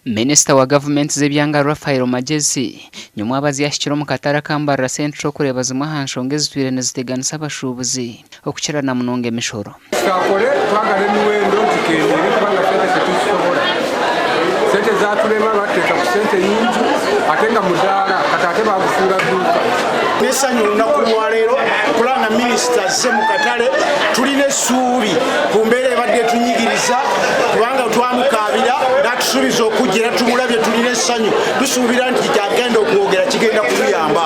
Minisita wa gavumenti z'ebyanga Raphael Magyezi nyomwabazi yahikire omu katare aka Mbarara Central kureeba zimwe aha nshonga ezitwire niziteganisa abashuubuzi okukira na munonga emishoro. Tukakore twagara emiwendo tukendeere kubanga sente tituzisobora. Sente zaturema batuteeka ku sente nyingi ate nga mudaara kati ate bagufuura duuka. N'essanyu olunaku lwaleero okulaba nga minisita azze mu katale. Tulina essuubi ku mbeera ebadde etunyigiriza kubanga twamukaabira n'atusuubiza okujja era tumulabye, tulina essanyu. Tusuubira nti ky'agenda okwogera kigenda kutuyamba.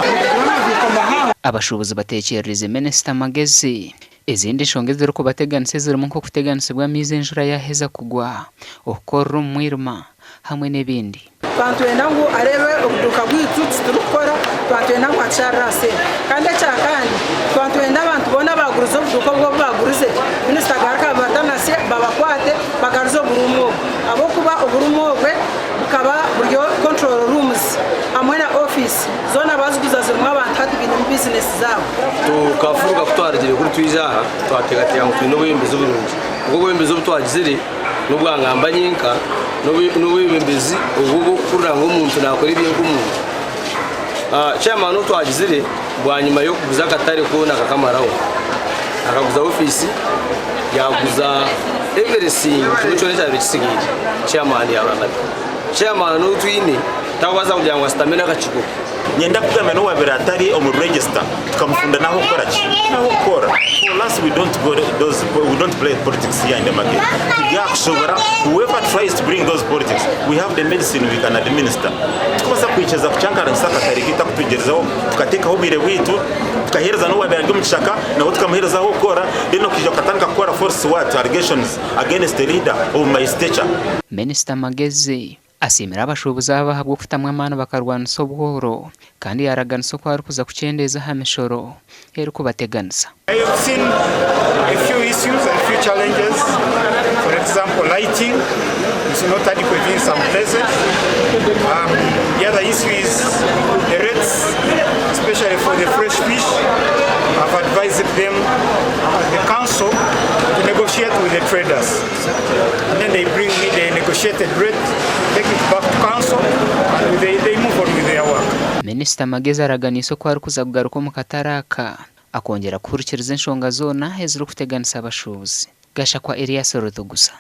Abashuubuzi bateekyererize Minisita Magezi ezindi nshonga ezirikubateganisa ezirimu nk'okuteganisibwa amaizi enjura yaaheza kugwa, okukorera omu mwirima hamwe n'ebindi. Twaba nitwenda ngu areebe obuduuka bwaitu titurikukora, twaba nitwenda ngu atusharire aha sente. Kandi ekya kandi, twaba nitwenda abantu boona abaagurize obuduuka obu obu baagurize, minisita agaruke ababatanasye babakwate bagaruze oburuumu obwo. Ahabw'okuba oburuumu obwe bukaba buri control rooms hamwe na ofiisi zoona baaziguza zirimu abantu hati bainemu bizinesi zaabo. Tukafuruka ku twarugire kuri twija aha, twateekateeka ngu twine obwebembezi burungi. Kwonka obwebembezi obu twagizire n'obwa ngamba nyenka, n'obwebembezi obu obw'okuhurira ngu omuntu naakora ebye nk'omuntu. Chairman ou twagizire bwanyima y'okuguza akatare koona akakamaraho, akaguza ofiisi, yaaguza everything kimwe kyona ekyabaire kitsigaire, chairman yaaba nabyo. Chairman ou twine takubaasa kugira ngu ashutame n'akakiiko ke. Nyenda kugamba n'owabaire atari omu register tukamufunda n'ah'okukora ki? N'ah'okukora. For us we don't go those we don't play politics here in the market. Tibyakushobora whoever tries to bring those politics we have the medicine we can administer. Tikubaasa kwikiriza kucyankaranisa akatare kaitu akutugyerezaho tukateekaho obwire bwaitu tukaheereza n'owabaire ari omu kishaka nawe tukamuheereza ah'okukora then okaija okatandika kukora false what allegations against a leader of my stature. Minisita Magezi Asiimire abashuubuzi aba ahabw'okutamu amaani bakarwanisa obworo kandi yaaraganisa oku arikuza kukyendeeza aha mishoro erikubateganisa. I have seen a few issues and few challenges, for example lighting is not adequate in some places, um, the other issue is the rates especially for the fresh fish, I've advised them as the council to negotiate with the traders. And then they bring me the negotiated rate, take it back to council and they, they move on with their work. Minisita Magezi araganiise oku arikuza kugaruka omu katare aka akongyera kuhurikiriza enshonga zoona ezirikuteganisa abashuubuzi. Gashakwa Erias Ruthugusa.